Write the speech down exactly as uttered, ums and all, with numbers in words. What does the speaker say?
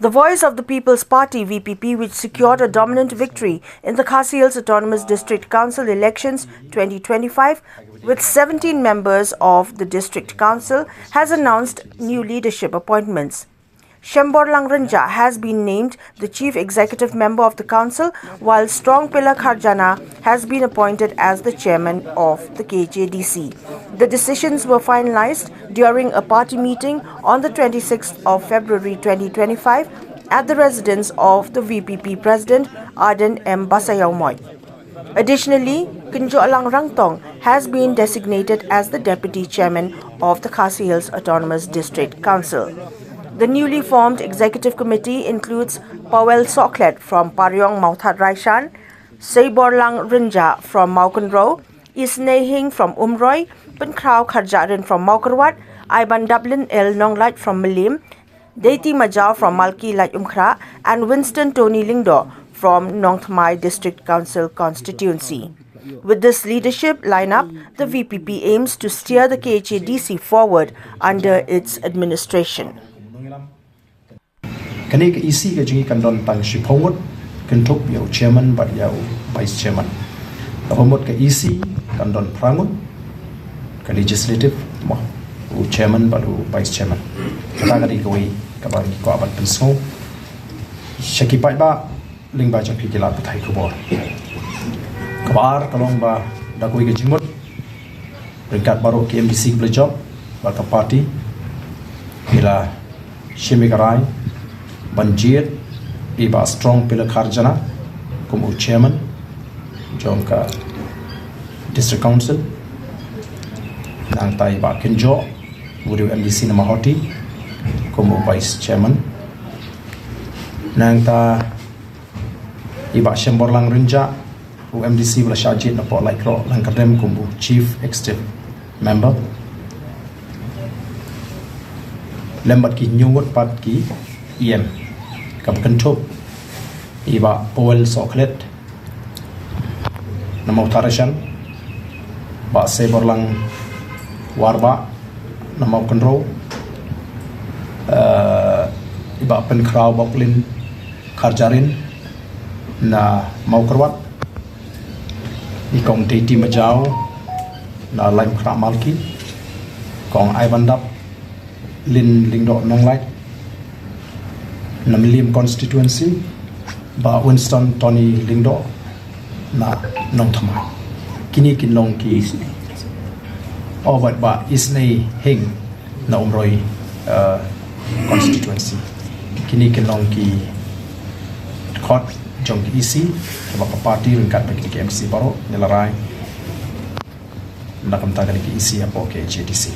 The Voice of the People's Party, V P P, which secured a dominant victory in the Khasi Hills Autonomous District Council elections twenty twenty-five, with seventeen members of the district council, has announced new leadership appointments. Shemborlang Rynjah has been named the chief executive member of the council, while Strongpiller Kharjana has been appointed as the chairman of the K H A D C. The decisions were finalized during a party meeting on the twenty-sixth of February twenty twenty-five at the residence of the V P P president, Ardent M Basaiawmoit. Additionally, Kynjohlang Rangtong has been designated as the deputy chairman of the Khasi Hills Autonomous District Council. The newly formed executive committee includes Powell Sohkhlet from Pariong Mawthadraishan, Seiborlang Rynjah from Mawkynrew, Isnei Hing from Umroi, Pynkhraw Kharjahrin from Mawkyrwat, Aibandaplin L Nonglait from Mylliem, Deiti Majaw from Malki Laitumkhrah, and Winston Tony Lyngdoh from Nongthymmai District Council constituency. With this leadership lineup, the V P P aims to steer the K H A D C forward under its administration. Kane ka E C ka jong ngi kan don tang shiphew ngut, kynthup ïa u chairman bad ïa u vice chairman. Kaba mut ka E C kan don phra ngut, ka legislative, mo, u chairman bad u vice chairman. Kata ka dei kawei kaba ngi kwah ban pynsngew sha ki paidbah lyngba jong phi ki lad pathai khubor. Kaba ar ka long ba da kawei ka jingmut ryngkat baroh ki M D C kiba la jop bad ka party, ngi la shim ïa ka rai ban jied ïa i Bah Strongpiller Kharjana kum u chairman jong ka District Council, nangta i Bah Kynjoh, u dei u M D C na Mawhati, kum u vice chairman. Nangta i Bah Shemborlang Rynjah, u M D C ba la shah jied napoh Laitkroh Langkyrdem, kum u chief executive member. Lem bad ki hynñiew ngut pat ki E M, kaba kynthup i Bah Powell Sohkhlet na Mawthadraishan, Bah Seiborlang Warbah na Mawkynrew, eh, i Bah Pynkhraw Bawklin Kharjahrin na Mawkyrwat, i Kong Deiti Majaw na Laitumkhrah Malki, Kong Aibandaplin Lyngdoh Nonglait na Mylliem constituency, Bah Winston Tony Lyngdoh na Nongthymmai. Kine kin long ki, oh, bad Bah Isnei Hing na Umroi, uh, constituency. Kine kin long ki khot jong ki E C, kaba ka party ryngkat bad ki M D C baroh ngi la rai na ka bynta kane ka E C hapoh K H A D C.